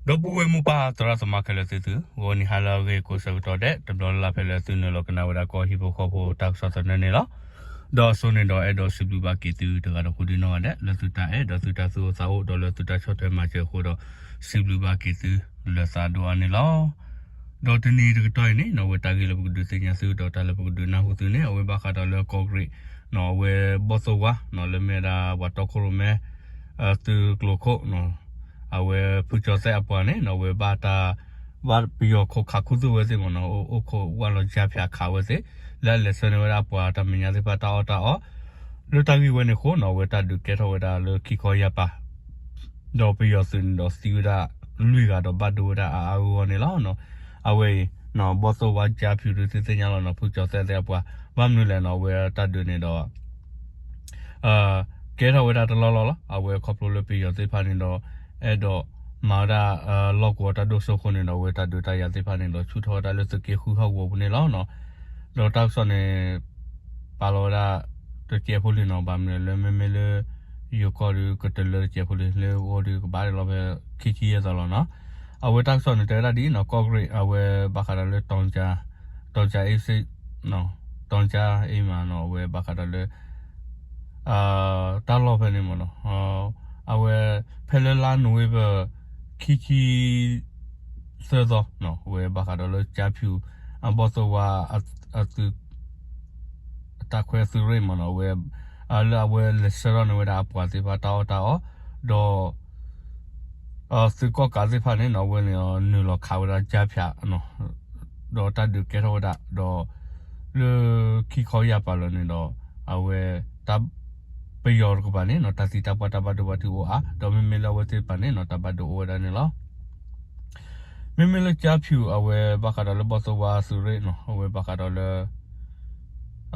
ဒီပုၢ်ဝဲၢ်မိၢ်ပၢ်သရၣ်သမါခဲလၢာ်သုသု, ဂီၤနံၤဟါလၢအဂ့ၤကိးဆၢကတီၢ်ဒဲး တဘျီလၢ်လၢ်ဖဲလၢသုနုာ်လီၤကနၣ်ဝဲဒၣ်ကီၢ်ဟံၣ်ဖိဃီဖိတၢ်ကစီၣ်သနၢၣ်န့ၣ်လီၤ. ဒီးအစိန့ၣ်ဒီးအဲၣ်ဒိးစံးဘျုးဘၣ်က့ၤသုတဂၤဒီးဃုဒုနီၢ်ဂၤဒဲး လၢသုတၢ်အဲၣ်ဒီးသုတၢ်သူၣ်အိၣ်သးအိၣ်ဒီးလၢသုတၢ်ဆီၣ်ထွဲမၤစၢၤအဃိဒီး စံးဘျုးဘၣ်က့ၤသုလၢသးဒိၣ်အါန့ၣ်လီၤ. ဒီးတနံၤတကတီၢ်အံၤန့ၣ် အဝဲတၢ်ဂ့ၢ်လၢပကဒုးသ့ၣ်ညါသုဒီးတၢ်လၢပကဒုးနၢ်ဟူသုန့ၣ် အဝဲဘၣ်ဃးဒီးလၢကီၢ်ကရ့ၣ် အဝဲဘီၣ်သိၣ်ဝါ လၢမ့ၢ်ဝဲဒၣ်ပှၤတီခိၣ်ရိၣ်မဲ သုးကျိၤခိၣ် အဝဲဖုကၠီၤသဲးအပှၤန့ၣ် အဝဲဘၣ်တၢ် ဘၣ်ပယီၤခိးခးခူသူၣ်ဝဲသ့ၣ်မ့ၢ်နီၤ အိၣ်ခိးဝၣ်လီၤကၠါဖၠးခးဝဲသ့ၣ် လၢအလဲၤဆှၢန့ၢ်ဝဲဒၣ်အပှၤတၢ်မဲာ်ညါသ့ၣ်တဖၣ်တၢ်အီၣ်တၢ်အီ လၢတၢ်ဂ့ၢ်ဝဲန့ၣ်အဃိနီၤ အဝဲတၢ်ဒုးကဲထီၣ်ဝဲဒၣ်လၢခံခီယာ်ပၤ ဒီးပယီၤသုးန့ၣ်ဒီးသံဝဲဒၣ်လွံၢ်ဂၤဒီးဘၣ်ဒိဝဲဒၣ်အါအါဂီၢ်ဂီၢ်န့ၣ်လီၤ. အဝဲအံၤ ဘီၣ်သိၣ်ဝါကၠါဖၠူသုသ့ၣ်ညါလီၤနီၤ ဖုကၠီၤသဲးသ့ၣ်အပှၤ ဘၣ်မနုၤလဲၣ်နီၤ အဝဲတၢ်ဒုးန့ၣ်ဒီး ကဲထီၣ်ဝဲဒၣ်တလီၢ်လီၢ်လီၤ. အဝဲခီဖျိလၢပယီၤသ့ၣ်တဖၣ်န့ၣ်ဒီး အဲၣ်ဒိးမၤဝဲဒၣ် လီၢ်ကဝီၤတၢ်ဒိၣ်စိအဃိန့ၣ်ဒီး အဝဲတၢ်ဒုးတၢ်ယၤသ့ၣ်တဖၣ်န့ၣ်ဒီး ဆူၣ်ထီၣ်ဝဲဒၣ်လၢသုးက့ဃုဟီၣ်ကဝီၤပူၤန့ၣ်လီၤ. ဒီးတၢ်ကစီၣ်န့ၣ် ပာ်လီၤဝဲဒၣ် တစဲးဖိလံနီၤ ဘၣ်မနုၤလၢမ့မ့ၢ်လၢ ယိၤကီၢ်ဒုးကတလၢတစဲးဖိလံ လၢအိၣ်ဒုးကဘၣ်လီၤဖဲခံဆံယဲၢ်သီလီၤနီၤ. အဝဲတၢ်ကစီၣ်န့ၣ် တဲဝဲဒၣ်ဒ်အံၤနီၤ ကီၢ်ကရ့ၣ် အဝဲဘၣ်ဃးဒီးလၢ တီၤကၠါအ့စ့ၣ် တီၤကၠါအ့မးနီၤ အဝဲဘၣ်ဃးဒီးလၢ တၢ်လီၢ်ဖဲန့ၣ်မ့ၢ်နီၤ အဝဲ ဖဲလၢလါနိၣ်ဝ့ဘၢၣ် ခံဆံ သၢသီ အဝဲဘၣ်ဃးဒီးလၢကၠါဖၠူ အဘီၣ်သိၣ်ဝါ အသုး တၢ်ခွဲသုးရ့ၣ်မ့ၢ်နီၤ အဝဲ လၢအဝဲလဲၤဆှၢထီၣ်န့ၢ်ဝဲဒၣ်အပှၤသ့ၣ်တဖၣ်တၢ်အီၣ်တၢ်အီ ဒီး သုးကီၣ်ကးသ့ၣ်တဖၣ်န့ၣ်နီၤ အဝဲန့ၣ်နုာ်လီၤခးဝဲဒၣ်ကၠါဖၠး ဒီးတၢ်ဒုးကဲထီၣ်ဝဲဒၣ် ဒီး လၢခံခီယာ်ပၤလၢာ်န့ၣ်ဒီး အဝဲ တၢ် ပယီၤတကပၤန့ၣ်နီၤ တၢ်သံတၢ်ပှၢ်တၢ်ဘၣ်ဒိဘၣ်ထံးအိၣ်အါ ဒီးမ့မ့ၢ်လၢအဝဲသ့ၣ်တဖၣ်န့ၣ်နီၤ တၢ်ဘၣ်ဒိအိၣ်ဝဲဒၣ်န့ၣ်လီၤ. မ့မ့ၢ်လၢကၠါဖၠူ အဝဲဘၣ်ဃးဒီးလၢဘီၣ်သိၣ်ဝါသုးရ့ၣ်နီၤ အဝဲဘၣ်ဃးဒီးလၢ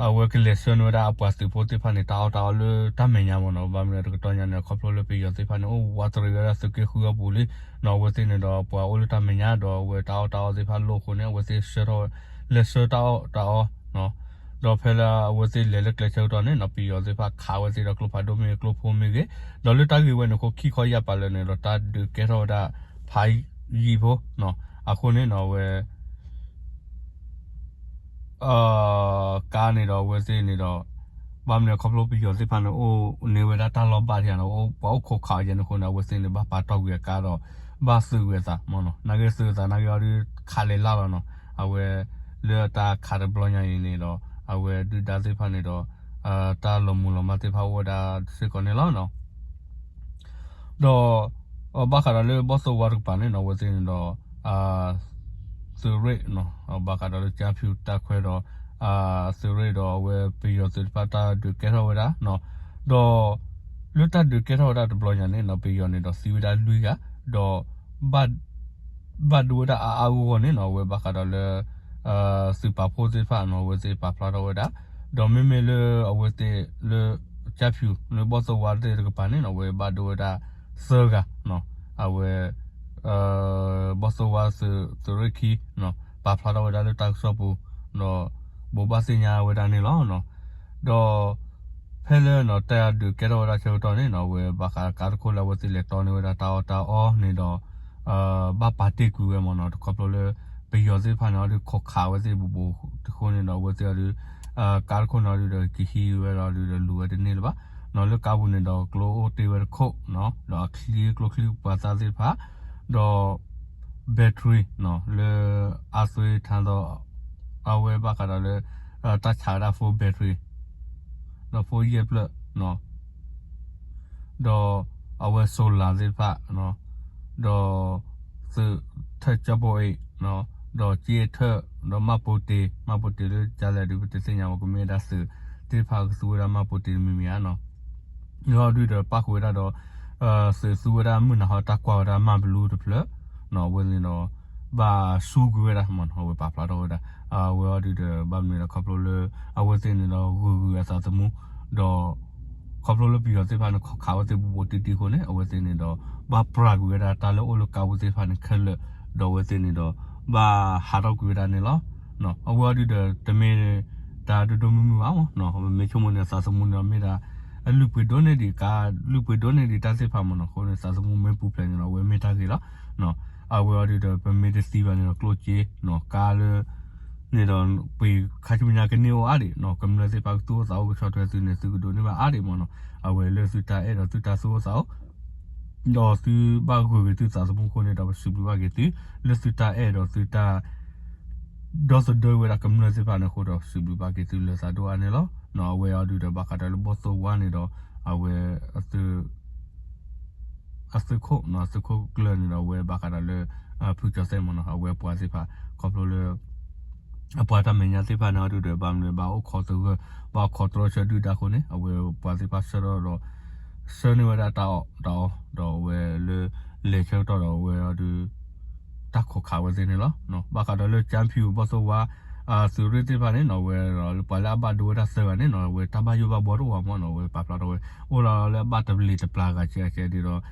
အဝဲကလဲၤဆှၢန့ၢ်ဝဲဒၣ်အပှၤသုးဖိသ့ၣ်တဖၣ်န့ၣ် တၢ်အီၣ်တၢ်အီလၢတၢ်မဲာ်ညါမ့ၢ်နီၤ ဘၣ်မနုၤတကတီၢ်ညါန့ၣ် ခီဖျိလၢပယီၤသ့ၣ်တဖၣ်န့ၣ် အိၣ်ဝးတရံးဝဲဒၣ်သုးက့ဃုအပူၤလံ နီၤ အဝဲသ့ၣ်န့ၣ်ဒီးပှၤအိၣ်လၢတၢ်မဲာ်ညါဒီးအဝဲတၢ်အီၣ်တၢ်အီသ့ၣ်တဖၣ်လိၣ်အဃိန့ၣ် အဝဲသ့ၣ်ဆှၢထီၣ် လဲၤဆှၢတၢ်အီၣ်တၢ်အီ ဒီးဖဲလၢအဝဲသ့ၣ်လဲၤလၢကျဲဆၢကတီၢ်န့ၣ်နီၤ ပယီၤသ့ၣ်တဖၣ်ခးဝဲသ့ၣ်ဒီးကျိဖးဒိၣ်မ့ၢ်ဂ့ၤ ကျိဖိမ့ၢ်ဂ့ၤ ဒီးလၢတၢ်ဂ့ၢ်ဝဲန့ၣ်အဃိ ခံခီယာ်ပၤလၢာ်န့ၣ်ဒီး တၢ်ဒုးကဲထီၣ်ဝဲဒၣ်ဖးယံာ်ဖိ အဃိန့ၣ်နီၤ အဝဲ ကါန့ၣ်ဒီးအဝဲသ့ၣ်န့ၣ်ဒီး ဘၣ်မနုၤခီဖျိပယီၤသ့ၣ်တဖၣ်န့ၣ် အိၣ်န့ၢ်ဝဲဒၣ်တၢ်လီၢ်ဘၣ်ထံၣ်နီၤ ပှၤအိၣ်ခိးခးအီၤယဲန့ၣ်အဃိန့ၣ် အဝဲသ့ၣ်န့ၣ် ဘၣ်ပာ်တီၢ်ကွံာ်အကါဒီး ဘၣ်သုးကွံာ်အသးမ့ၢ်နီၤ နာ်က့သုးအသးနာ်က့အီၤဒုးခးလဲၤလၢ်လီၤနီၤ အဝဲ လၢတၢ်ခးတဘျီညါအံၤန့ၣ်ဒီး အဝဲဒုၣ်ဒါသ့ၣ်တဖၣ်န့ၣ်ဒီး တၢ်လီၤမုၢ်လီၤမၢ်သ့ၣ်တဖၣ်အိၣ်ဝဲဒၣ်စ့ၢ်ကီးန့ၣ်လီၤ. ဒီး ဘၣ်ဃးဒီးလၢဘီၣ်သိၣ်ဝါတကပၤန့ၣ်နီၤ အဝဲသ့ၣ်န့ၣ်ဒီး သုးရ့ၣ် ဘၣ်ဃးဒီးလၢကၠါဖၠူတၢ်ခွဲဒီး သုးရ့ၣ်ဒီးအဝဲပယီၤသုးတဖၣ်တၢ်ဒုးကဲထီၣ်ဝဲဒၣ် ဒီး လၢတၢ်ဒုးကဲထီၣ်ဝဲဒၣ်တဘျီညါန့ၣ်နီၤ ပယီၤန့ၣ်ဒီးသံဝဲဒၣ်လွံၢ်ဂၤ ဒီး ဘၣ်ဒိဝဲဒၣ်အါအါဂီၢ်ဂီၢ်န့ၣ်နီၤ အဝဲဘၣ်ဃးဒီးလၢ သုးပာ်ဖှိၣ်သ့ၣ်တဖၣ်နီၤ အဝဲသ့ၣ်ပာ်ဖျါထီၣ်ဝဲဒၣ် ဒီးမ့မ့ၢ်လၢအဝဲသ့ၣ်လၢ ကၠါဖၠူ လၢဘီၣ်သိၣ်ဝါသ့ၣ်တကပၤန့ၣ်နီၤ အဝဲဘၣ်ဒိဝဲဒၣ်သၢဂၤ အဝဲ ဘီၣ်သိၣ်ဝါသုးရ့ၣ်ခံ ပာ်ဖျါထီၣ်ဝဲဒၣ်လၢတၢ်ကစီၣ်ပူၤ ဒီး ဘိးဘၣ်သ့ၣ်ညါဝဲဒၣ်န့ၣ်လီၤ. ဒီး ဖဲလၢတၢ်ဒုးကဲထီၣ်ဝဲဒၣ်ဆၢကတီၢ်န့ၣ်နီၤ အဝဲဘၣ်ဃးကါတခိၣ်လၢအဝဲသ့ၣ်လဲၤတီန့ၢ်ဝဲဒၣ်တၢ်အီၣ်တၢ်အီန့ၣ်ဒီး ဘၣ်ပာ်တ့ၢ်ကွံာ်ဝဲမ့ၢ်နီၤ တခီဖျိလၢ ပယီၤသ့ၣ်တဖၣ်န့ၣ် အီၤဒုးခိးခးဝဲသ့ၣ်ဘူးဘူးတဃိန့ၣ်ဒီး အဝဲသ့ၣ်အီၤဒုး ကါတခိၣ်န့ၣ်အီၤဒုးဒီးကဟံးဝဲဒီးဒုးဒီးလူၤဝဲတန့ၢ်လၢၤဘၣ် နီၤလၢကါပူၤန့ၣ်ဒီးကျိအိၣ်တ့ၢ်ဝဲတခိၣ် ဒီးအချံကျိချံပှၤသၣ်သ့ၣ်တဖၣ် ဒီး battery လၢအသွ့ထါဒီး အဝဲဘၣ်ဃးဒီးလၢ တၢ်ဆးဝဲဒၣ် phone battery ဒီး phone ယဲၢ်ဖျၢၣ် ဒီးအဝဲ solar သ့ၣ်တဖၣ် ဒီး သုးထၢၣ်ကၠီပိအံၤ ဒီးက့ထၢၣ် ဒီးမၢ်ပိတ့ၤ မၢ်ပိတ့ၤလၢကလဲၣ်ဒုးပတသ့ၣ်ညါဘၣ် ကမ့ၢ်ဝဲဒၣ်သုးသ့ၣ်တဖၣ်ကသူဝဲဒၣ်မၢ်ပိတ့ၤတမံၤမံၤဧါနီၤ ဒီးဒုးဒီးပၣ်ဃုာ်ဝဲဒၣ်ဒီး သုးသူဝဲဒၣ်မုၢ်နၤဟီတၢ်ကွၢ်ဝဲဒၣ်မၢ်ဘလူတဖျၢၣ် အဝဲန့ၣ်ဒီး ဘၣ်ဆူကွံာ်ဝဲဒၣ်မ့ၢ်နီၤ အဝဲပာ်ဖျါထီၣ်ဝဲဒၣ် အဝဲအီၤဒုးဒီးဘၣ်မနုၤဒီးခီဖျိလၢ အဝဲသ့ၣ်န့ၣ်ဒီးဂုၤဂုၤအသးသမူ ဒီး ခီဖျိလၢပယီၤသ့ၣ်တဖၣ်န့ၣ် ခိးခးဝဲသ့ၣ်ဘူးဘူးတံၢ်တံၢ်အဃိန့ၣ် အဝဲသ့ၣ်န့ၣ်ဒီး ဘၣ်ပြးကွံာ်ဝဲဒၣ်တၢ်လၢအိၣ်လၢကါပူၤသ့ၣ်တဖၣ်န့ၣ်ခဲလၢာ် ဒီးအဝဲသ့ၣ်န့ၣ်ဒီး ဘၣ်ဟးထီၣ်ကွံာ်ဝဲဒၣ်န့ၣ်လီၤ. အဝဲအီၤဒုးဒီး တမ့ၢ်တၢ်ဒိၣ်ဒိၣ်မုၢ်မုၢ်ဘၣ်မ့ၢ်နီၤ မ့ၢ်ဆိကမိၣ်န့ၣ် သးသမူန့ၣ်ဒီးမ့ၢ်ဒၣ် အလုၢ်ပှ့ၤဒိၣ်န့ၢ်ဒံးကါ လုၢ်ပှ့ၤဒိၣ်န့ၢ်ဒံးတၢ်သ့ၣ်တဖၣ်မ့ၢ်နီၤ အဃိန့ၣ် သးသမူမ့ၢ်ပူၤဖျဲးန့ၣ်ဒီး အဝဲမ့ၢ်တၢ်ဂ့ၤလီၤ. အဝဲအီၤဒုးဒီး ပမ့ၢ်တသံဘၣ်န့ၣ်ဒီး ကျိၣ်စ့နီၤ ကါလၢ န့ၣ်ဒီး ပှ့ၤခါဆူမဲာ်ညါကန့ၢ်အိၣ်အါဒံးနီၤ ကမျၢၢ်သ့ၣ်တဖၣ်ကသူၣ်အိၣ်သးအိၣ်ကဆီၣ်ထွဲသုန့ၣ် သုကဒိးန့ၢ်ဘၣ်အါဒံးမ့ၢ်နီၤ အဝဲလၢသုတၢ်အဲၣ်ဒီးသုတၢ်သူၣ်အိၣ်သးအိၣ် ဒီးသုဘၣ်ဂုာ်က့ၤသုသးသမူအဃိန့ၣ်ဒီး ပစံးဘျုးဘၣ်က့ၤသု လၢသုတၢ်အဲၣ်ဒီးသုတၢ် ဒီသဒၢဝဲဒၣ်ကမျၢၢ်သ့ၣ်တဖၣ်န့ၣ်အဃိဒီး စံးဘျုးဘၣ်က့ၤသုလၢသးဒိၣ်အါန့ၣ်လီၤ. အဝဲအီၤဒုးဒီး ဘၣ်ဃးဒီးလၢဘီၣ်သိၣ်ဝါန့ၣ်ဒီး အဝဲ အသုးခိၣ်နီၤ အသုးခိၣ်ကျၢၢ်န့ၣ်ဒီး အဝဲဘၣ်ဃးဒီးလၢ ဖုကၠီၤသဲၣ်မ့ၢ်နီၤ အဝဲပှၤသ့ၣ်တဖၣ် ခီဖျိလၢ အပှၤတၢ်မဲာ်ညါသ့ၣ်တဖၣ်န့ၣ်အီၤဒုးဒီး ဘၣ်မနုၤဘၣ်အိၣ်ခိးသဂၢၢ် ဘၣ်အိၣ်ခိးတြီဆၢဒုၣ်ဒါအဃိန့ၣ် အဝဲပှၤသ့ၣ်တဖၣ်ဆှၢထီၣ်ဒီး ဆှၢန့ၢ်ဝဲဒၣ်တၢ်အီၣ်တၢ်အီ ဒီးအဝဲလၢ လဲၤဆၢကတီၢ်ဒီးအဝဲအီၤဒုး တၢ်ခိးခးဝဲသ့ၣ်န့ၣ်လီၤ. ဘၣ်ဃးဒီးလၢ ကၠၢဖၠူၣ် ဘီၣ်သိၣ်ဝါ သုးရ့ၣ်သ့ၣ်တဖၣ်န့ၣ်နီၤ အဝဲဒီးလၢပှၤလၢအဘၣ်ဒိဝဲဒၣ်သၢဂၤန့ၣ်နီၤ အဝဲတၢ်ဘၣ်ယိၣ်ဘၣ်ဘှီတအိၣ်ဘၣ်မ့ၢ်နီၤ အဝဲပာ်ဖျါထီၣ်ဝဲ အိၣ်လီၤလၢအဘၣ်တပလံၤတပျၢ်ဂၤကဲကဲဒ်ဒီး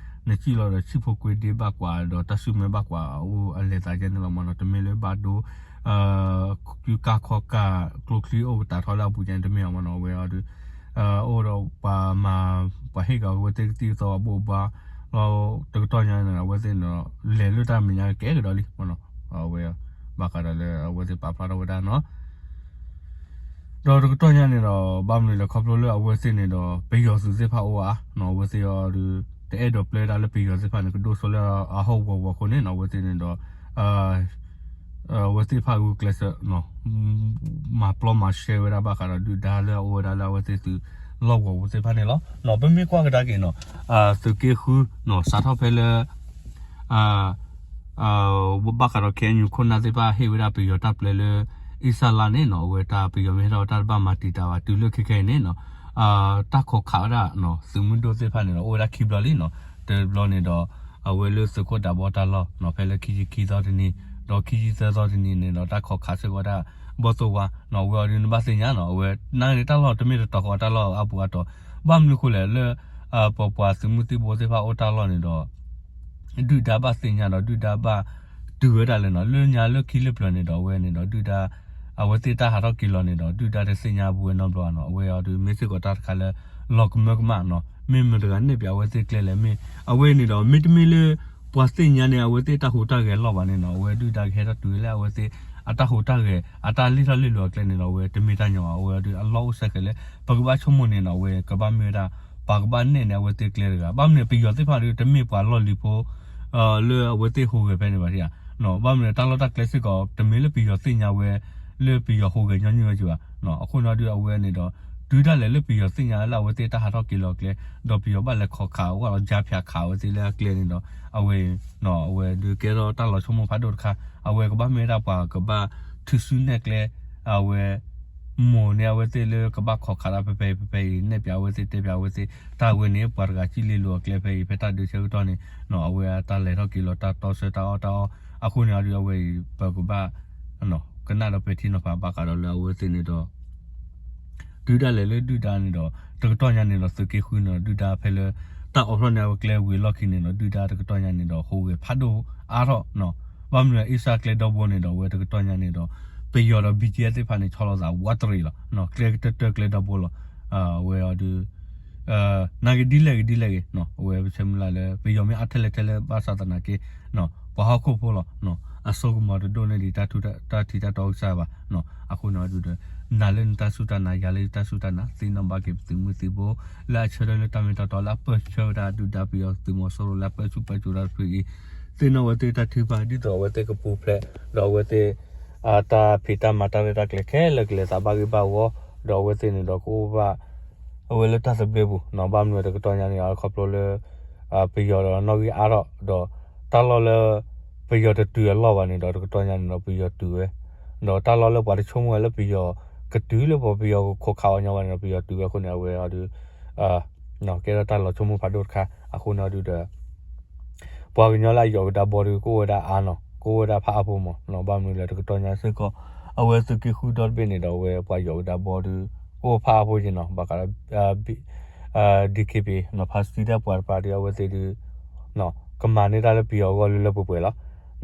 နစံၣ်လီၤဒီးဆံၣ်ဖိကွ့ဒ့ဘၣ်ကွၢ် ဒီးတၢ်စုမွဲဘၣ်ကွၢ် အအိၣ်အလဲၤသးကဲန့ၣ်လီၤမ့ၢ်နီၤ တမ့ၢ်လၢဘၣ်ဒိ ကုကၢ်ခီၣ်ကၢ် ကျိချံအိၣ်ကတၢ်ထီလၢအပူၤကဲန့ၣ် တမ့ၢ်အီၤမ့ၢ်နီၤ အဝဲအီၤဒုး အိၣ်ဒီးပှၤမၤ ပှၤဟ့ၣ်က့ၤအဝဲသ့ၣ်ကသံၣ်ကသီအဘိးဘၣ် လီၤ တကတီၢ်ညါန့ၣ် အဝဲသ့ၣ်န့ၣ်ဒီး လဲၤလၢတၢ်မဲာ်ညါကဲကဒီးလံမ့ၢ်နီၤ အဝဲ ဘၣ်ဃးဒီးလၢအဝဲသ့ၣ်ပာ်ဖျါထီၣ်ဝဲဒၣ်နီၤ ဒီးတကတီၢ်ညါန့ၣ်ဒီး ဘၣ်မနုၤလဲၣ်ခီဖျိလၢအဝဲသ့ၣ်န့ၣ်ဒီး ပယီၤသုးသ့ၣ်တဖၣ်အိၣ်ဧါနီၤ အဝဲသ့ၣ်အီၤဒုး တအဲၣ်ဒိးပျဲဒၣ်လၢပယီၤသ့ၣ်တဖၣ်န့ၣ် ကဒိၣ်စိလၢအဟီၣ်ကဝီၤဝီၤအဃိန့ၣ်နီၤ အဝဲသ့ၣ်န့ၣ်ဒီး အဝဲသ့ၣ်တဖၣ်ဂုာ်ကျဲးစၢး မၤပျီမၤရှဲဝဲဒၣ်ဘၣ်ဃးဒီးဒုၣ်ဒါလၢအအိၣ်ဝဲဒၣ်လၢအဝဲသ့ၣ်သုးလီၢ်ကဝီၤပူၤသ့ၣ်တဖၣ်န့ၣ်လီၤ. ပမ့ၢ်ကွၢ်ကဒါက့ၤနီၤ သုးက့ဃုနီၤ စးထီၣ်ဖဲလၢ ဘၣ်ဃးဒီး KNU ခိၣ်နၢ်သ့ၣ်တဖၣ်ဟ့ၣ်ဝဲဒၣ်ပယီၤတၢ်ပျဲလၢ အ့စၢ်လါန့ၣ်နီၤ အဝဲတၢ်ပယီၤမ့ၢ်ဟဲထီၣ်တၢ်တဘၣ်မၤတံာ်တာ်ဘၣ် တုၤလၢခဲခဲအံၤန့ၣ်နီၤ တၢ်ခိးခးဝဲဒၣ် သုးမုၢ်ဒိၣ်သ့ၣ်တဖၣ်န့ၣ်ဒီး အိၣ်ဝဲဒၣ်ခံဘျီလံနီၤ တဘျီန့ၣ်ဒီး အဝဲလၢသုးခိၣ်ဒးဘီတၢ်လီၢ်နီၤ ဖဲလၢခံဆံခံသီတနံၤ ဒီးခံဆံသၢသီတနံၤန့ၣ်ဒီး တၢ်ခိးခးစ့ၢ်ကီးဒၣ် ဘီၣ်သိၣ်ဝါနီၤ အဝဲအီၤဒုးနဘၣ်သ့ၣ်ညါနီၤ အဝဲ နာ်က့န့ၣ် တၢ်လီၢ်တမ့ၢ်တတီၤဃီတၢ်လီၢ်အါပူၤအါတီၤ ဘၣ်မနုၤအဃိလဲၣ်လၢ ပပှၤသုးမုၢ်သံၣ်ဘိသ့ၣ်တဖၣ်အိၣ်တၢ်လီၢ်န့ၣ်ဒီး ဒုၣ်ဒါဘၣ်သ့ၣ်ညါဒီးဒုၣ်ဒါဘၣ်တုၤဝဲဒၣ်လဲၣ်နီၤ လၢညါလၢခံလၢပျၢၤန့ၣ်ဒီး အဝဲန့ၣ်ဒီးဒုၣ်ဒါ အဝဲသ့ၣ်တၢ်ဟးထီၣ်က့ၤလီၤန့ၣ်ဒီး ဒုၣ်ဒါတသ့ၣ်ညါပဝဲနီတဘျီဘၣ်နီၤ အဝဲအီၤဒုးမ့ၢ်စ့ၢ်ကီးတၢ်တခါလၢ လီၤကမၢကမၣ်နီၤ မ့ၢ်မတၤတဂၤနဲၣ်ပၠးအဝဲသ့ၣ်ကျဲလဲၣ် မ့ၢ်အဝဲန့ၣ်ဒီး မ့တမ့ၢ်လၢ ပှၤသ့ၣ်ညါန့ၣ် အဝဲသ့ၣ်တၢ်ဟူးတၢ်ဂဲၤလီၢ်ဘၣ်န့ၣ်နီၤ အဝဲဒုၣ်ဒါကဟဲထီၣ်တုၤလၢအဝဲသ့ၣ် အတၢ်ဟူးတၢ်ဂဲၤ အတၢ်လ့ၣ်ထီၣ်လ့ၣ်လီၤအကျဲန့ၣ်ဒီး အဝဲတမ့ၢ်တၢ်ညီဘၣ် အဝဲအီၤဒုးအလီၢ်အိၣ်စဲဃဲၤလၢ ပကဘၣ်ဆိကမိၣ်န့ၣ်နီၤ အဝဲကဘၣ်မ့ၢ်ဝဲဒၣ် ပှၤကဘၣ်နဲၣ်န့ၣ် အဝဲသ့ၣ်ကျဲတဂၤ ဘၣ်မနုၤပယီၤသ့ၣ်တဖၣ်ဒီး တမ့ၢ်ပှၤလီၢ်လံၤဖိ လၢအဝဲသ့ၣ်ဟူးဂဲၤဖဲန့ၣ်ဘၣ် ဘၣ်မနုၤတၢ်လီၢ်တၢ်ကျဲစ့ၢ်ကီး တမ့ၢ်လၢပယီၤသ့ၣ်ညါဝဲ လၢပယီၤဟူးဂဲၤညီနုၢ်ဝဲက့ၤဘၣ် အဃိန့ၣ်ဒုးအဝဲန့ၣ်ဒီး တုၤဒၣ်လဲာ်လၢပယီၤသ့ၣ်ညါလၢအဝဲသ့ၣ်တၢ်ဟးထီၣ်က့ၤလီၤအကျဲ ဒီးပယီၤဘၣ်လဲၤခိးခးဝဲလီၤ ကြားဖြတ် ခးဝဲသ့ၣ်လၢအကျဲန့ၣ်ဒီး အဝဲ အဝဲဒုးကဲထီၣ်တၢ်လီၤဆိကမိၣ်ဖးဒိၣ်တခါ အဝဲကဘၣ်မ့ၢ်ဝဲဒၣ်ပှၤကဘၣ်ထုးစုနဲၣ်ကျဲ အဝဲ မိၢ်န့ၢ်အဝဲသ့ၣ်လၢကဘၣ်ခိးခးတၢ်ဖဲဖဲအံၤဖဲဖဲအံၤ နဲၣ်ပၠးအဝဲသ့ၣ်တဲပၠးအဝဲသ့ၣ် တၢ်အဝဲန့ၣ် ပှၤတဂၤစံၣ်လ့လိာ်အကျဲဖဲအံၤ ဖဲတၢ်ဒုးဆၢကတီၢ်န့ၣ် အဝဲအတၢ်လဲၤထီၣ်က့ၤလီၤတၢ်တီဆၢတၢ်အီၣ်တၢ်အီ အဃိန့ၣ်အီၤဒုးအဝဲအံၤ ပကဘၣ် ကနၣ်ဒီးပဲာ်ထံနီၤဖးဘၣ်ဃးဒီးလၢအဝဲသ့ၣ်န့ၣ်ဒီး တုၤဒၣ်လဲာ်လၢဒုၣ်ဒါန့ၣ်ဒီး တကတီၢ်ညါန့ၣ်ဒီး သုးက့ဃုန့ၣ်ဒီး ဒုၣ်ဒါဖဲလၢ တၢ်အိးထီၣ်န့ၢ်အဝဲကျဲဝံၤအလီၢ်ခံန့ၣ်ဒီး ဒုၣ်ဒါတကတီၢ်ညါန့ၣ်ဒီး ဟူးဂဲၤဖးဒိၣ်အါထီၣ် ဘၣ်မနုၤအ့စၢ်ကျဲဒီဘိန့ၣ်ဒီး အဝဲတကတီၢ်ညါန့ၣ်ဒီး ပယီၤဒီး ဘံၣ်ကၠံၣ်အဲၣ်သ့ၣ်တဖၣ်န့ၣ် ဆီလီၤသးဝးတရံးလီၤ ကျဲကတၢၢ်တၢၢ်ကျဲဒီဘိလီၤ အဝဲအီၤဒုး နာ်က့ဒ်လဲၣ်ဂ့ၤဒ်လဲၣ်ဂ့ၤ အဝဲပဆၢမုၢ်လၢ်လၢ ပယီၤမ့ၢ်အါထဲလဲၣ်ထဲလဲၣ်ဘၣ်ဆၣ်သနာ်က့ ပှၤဟီၣ်ခိၣ်ဖိလီၤ အစိကမီၤတဒိၣ်န့ၢ်ဒံးတၢ်ထူးတၢ်တီကစၢ်ဘၣ် အဃိန့ၣ်အီၤဒုးဒီး နၤလၢနတၢ်စူၢ်တၢ်နာ် ယၤလၢယတၢ်စူၢ်တၢ်နာ် သ့ၣ်နီၣ်ဘၣ်က့ၤပသုးမုၢ်သံၣ်ဘိ လၢအဆၢထၢၣ်လၢတၢ်မ့ၢ်တၢ်တီလၢအပၢၢ်ဆၢဝဲဒၣ်ဒုၣ်ဒါပယီၤသုးမီၤစိရိၤလၢအပၢၢ်ဆူၣ်ပၢၢ်စူၤတၢ်တဖုအံၤ သ့ၣ်နီၣ်ဝဲသ့ၣ်တၢ်ထုကဖၣ် ဒ်သိးအဝဲသ့ၣ်ကပူၤဖျဲး ဒီးအဝဲသ့ၣ် အတၢ်ဖံးတၢ်မၤတၢ်ရဲၣ်တၢ်ကျဲၤခဲလၢာ်ကလဲၤသးဘၣ်ဂ့ၢ်ဘၣ်ဝီ ဒီးအဝဲသ့ၣ်န့ၣ်ဒီးကအိၣ်ဘၣ် အဝဲလၢတၢ်သဘျ့ပူၤ ဘၣ်မနုၤတကတီၢ်ညါန့ၣ် ခီဖျိလၢ ပယီၤဒီးနီၣ်ဂံၢ်အါထီၣ် ဒီးတၢ်လီၢ်လၢ ပယီၤတတုၤအလီၢ်ဘၣ်န့ၣ်ဒီး တကတီၢ်ညါန့ၣ်ဒီးပယီၤတုၤဝဲ ဒီးတၢ်လီၢ်လၢပှၤတဆိကမိၣ်ဝဲလၢပယီၤကတုၤလၢပပယီၤကခိးခးအီၤညီဘၣ်န့ၣ်ဒီး ပယီၤတုၤဝဲအဃိန့ၣ် အဝဲအီၤဒုး ကဲထီၣ်တၢ်လီၤဆိကမိၣ်ဖးဒိၣ်တခါ အဃိန့ၣ်အီၤဒုးဒီး ပှၤကညီလၢအယီၤကဒါဘီဒုး ကအိၣ်ဝဲဒၣ်အါနီၤ ကအိၣ်ဝဲဒၣ်ဖးအါဖိမး ဘၣ်မနုၤလဲၣ်တကတီၢ်ညါစ့ၢ်ကီး အဝဲသုးက့ဃုဒီတဘ့ၣ်န့ၣ်ဒီး အဝဲပှၤယီၤကဒါဘီဒုး ကအိၣ်ဖးအါဖိက့ၤနီၤ ဘၣ်ဃးဒီး DKBA ဖါစတံတၢ်ပှၤတပၤဒုး အဝဲသ့ၣ်ဒုး ကမၤန့ၢ်တၢ်လၢပယီၤအဂီၢ်လၢလၢပှဲၤပှဲၤလီၤ.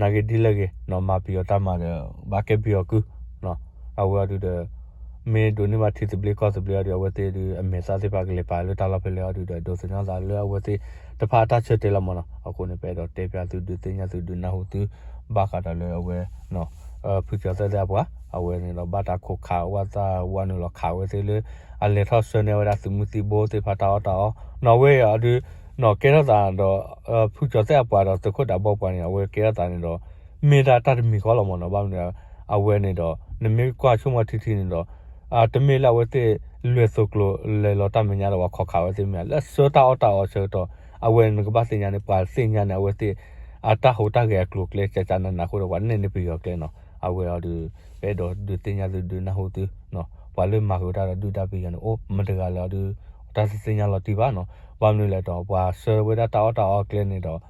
နာ်က့ဒ်လဲၣ်ဂ့ၤ မၤပယီၤတၢ်မၤဒီး ဘၣ်ကဲပယီၤကုၢ် အဝဲအီၤဒုးဒီး မ့ၢ်ဒိးန့ၢ်ဘၣ်ထံသဘျ့ကီၢ်သဘျ့အီၤဒုး အဝဲသ့ၣ်ဒုး အမဲာ်သၣ်သ့ၣ်တဖၣ်ကလဲၤပာ်လၢတၢ်လီၢ်ဖဲလဲၣ်အီၤဒုးဒီး ဒိးသန့ၤသးလၢအဝဲသ့ၣ် တဖၣ်အတၢ်ဆၢတဲာ်လီၤမ့ၢ်နီၤ. အဃိန့ၣ် ပအဲၣ်ဒိးတဲဖျါသု ဒုးသ့ၣ်ညါသု ဒုးနၢ်ဟူသု ဘၣ်ဃးဒီးလၢအဝဲ ဖုကၠီၤသဲၣ်သ့ၣ်အပှၤ အဝဲန့ၣ်ဒီး ဘၣ်တၢ်ခိးခးဝဲသး ဝးနုာ်လီၤခးဝဲသ့ၣ်လၢ အလဲၤထီၣ်ဆှၢန့ၢ်ဝဲဒၣ်သုးမုၢ်သံၣ်ဘိသ့ၣ်တဖၣ်တၢ်အီၣ်တၢ်အီ နီၣ်ဝဲအီၤဒုး နီၣ်ကဲထီၣ်သးဒီး ဖုကၠီၤသဲၣ်အပှၤဒီးသုးခိၣ်ဒးဘီပှၤန့ၣ် အဝဲကဲထီၣ်သးန့ၣ်ဒီး မ့ၢ်ဒၣ်တၢ်တမံၤဃီလီၤမ့ၢ်နီၤ. ဘၣ်မနုၤ အဝဲန့ၣ်ဒီး နမ့ၢ်ကွၢ်ဆိကမိၣ်ထံထံန့ၣ်ဒီး တမ့ၢ်လၢအဝဲသ့ၣ်လဲၤသိးကျိၤလဲၤလီၤတၢ်မဲာ်ညါဒီးပှၤခိးခးဝဲသ့ၣ်မ့ၢ်ဧါ, လၢအဆှၢတၢ်အီၣ်တၢ်အီအဆၢကတီၢ် အဝဲန့ၣ်နကဘၣ်သ့ၣ်ညါန့ၣ် ပှၤသ့ၣ်ညါန့ၣ် အဝဲသ့ၣ် အတၢ်ဟူးတၢ်ဂဲၤအကျိၤအကျဲ ကကနးနးအဃိဒီး ပှၤနဲၣ်န့ၢ်ပယီၤကျဲနီၤ. အဝဲအီၤဒုး ပအဲၣ်ဒိးဒုးသ့ၣ်ညါသု ဒုးနၢ်ဟူသု ပှၤလၢမၤဃုာ်တၢ်ဒီးဒုၣ်ဒါပယီၤန့ၣ် အိၣ်မတဂၤလၢအီၤဒုး တၢ်တသ့ၣ်ညါလီၤတံၢ်ဘၣ်နီၤ. ဘၣ်မနုၤလဲၣ်ဒီး ပှၤဆှၢဝဲဒၣ်တၢ်အီၣ်တၢ်အီအကျဲန့ၣ်ဒီး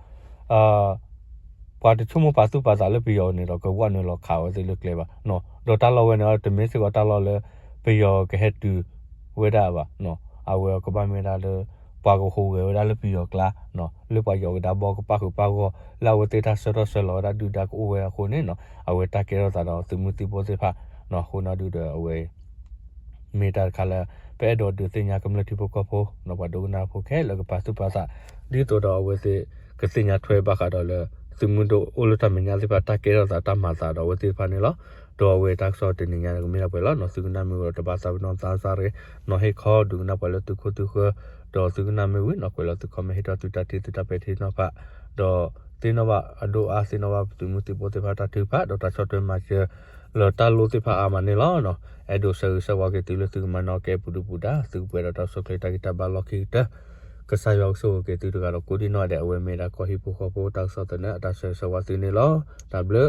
ပှၤတဆိကမိၣ်ပာ်သူၣ်ပာ်သးလၢပယီၤန့ၣ်ဒီး ကဝးနုာ်လီၤခးဝဲသ့ၣ်လၢကျဲဘၣ်. ဒီးတၢ်လီၢ်ဝဲန့ၣ် တမ့ၢ်စ့ၢ်ကီးတၢ်လီၢ်လၢ ပယီၤကဟဲတုၤဝဲဒၣ်ဘၣ်. အဝဲကဘၣ်မ့ၢ်ဝဲဒၣ်လၢ ပှၤကဟူးဂဲၤဝဲဒၣ်လၢပယီၤကျါ လၢပှၤယီၤကဒါဘီကပၣ်ဃုာ်ပၣ်ဂီၢ် လၢအဝဲသ့ၣ်တၢ်ဆှၢထီၣ်ဆှၢလီၤဝဲဒၣ်ဒုၣ်ဒါကအိၣ်ဝဲအဃိန့ၣ်နီၤ အဝဲတၢ်ကဲထီၣ်သးဒီးသုးမုၢ်သံၣ်ဘိသ့ၣ်တဖၣ် အဃိန့ၣ်ဒုးဒီးအဝဲ မ့ၢ်တၢ်တခါလၢ ပအဲၣ်ဒိးဒုးသ့ၣ်ညါကမျၢၢ်ထံဖိကီၢ်ဖိ ပှၤဒိကနၣ်ဖိခဲလၢာ်ကပာ်သူၣ်ပာ်သး ဒ်သိးဒီးအဝဲသ့ၣ် ကသ့ၣ်ညါထွဲဘၣ်ဃးဒီးလၢ သုးမုၢ်ဒိၣ်အိၣ်လၢတၢ်မဲာ်ညါသ့ၣ်တဖၣ်တၢ်ကဲထီၣ်သးတၢ်မၤသးဒီးအဝဲသ့ၣ်တဖၣ်န့ၣ်လီၤ. ဒီးအဝဲတၢ်ကစီၣ်တနံၤညါန့ၣ် ကမ့ၢ်ဒၣ်ပှဲၤလီၤနီၤ. သုကနၣ်မ့ၢ်ဝံၤဒီးတဘၣ်သးပ့ၤနီၣ်သးစၢ်ရ့ နီၤဟ့ၣ်ခီဒုးကနၣ်ပှၤလၢသုခိၣ်သုဃၢၤ ဒီးသုကနၣ်မ့ၢ်ဝံၤနီၤ ကွဲးလီၤသု comment ဟ့ၣ်ထီၣ်သုတၢ်ပဲာ်ထံနီၤဖး ဒီးသ့ၣ်နီၣ်ဘၣ်အဒိၣ်အါ သ့ၣ်နီၣ်ဘၣ်သုးမုၢ်သံၣ်ဘိသ့ၣ်တဖၣ်တၢ်ထုကဖၣ် ဒီးတၢ်ဆီၣ်ထွဲမၤစၢၤလၢတၢ်လိၣ်သ့ၣ်တဖၣ်အါမးန့ၣ်လီၤ. အဲၣ်ဒိးဆၢဂ့ၤဆၢဝါက့ၤသုလၢသုကမၤနၢၤကဲပူၤဒုပူၤဒါ သုကပှဲၤဒီးတၢ်ဆိၣ်ချ့တၢ်ဂံၢ်တၢ်ဘါလီၢ်ခံကတၢၢ် ကစၢ်ယွၤကဆိၣ်ဂ့ၤက့ၤသုတဂၤဒီးကိးဒံနီၢ်ဒဲး အဝဲမ့ၢ်ဒၣ်ကီၢ်ဟံၣ်ဖိဃီဖိတၢ်ကစီၣ်သနၢၣ်အတၢ်ဆၢဂ့ၤဆၢဝါသုန့ၣ်လီၤ. တၢ်ဘျုး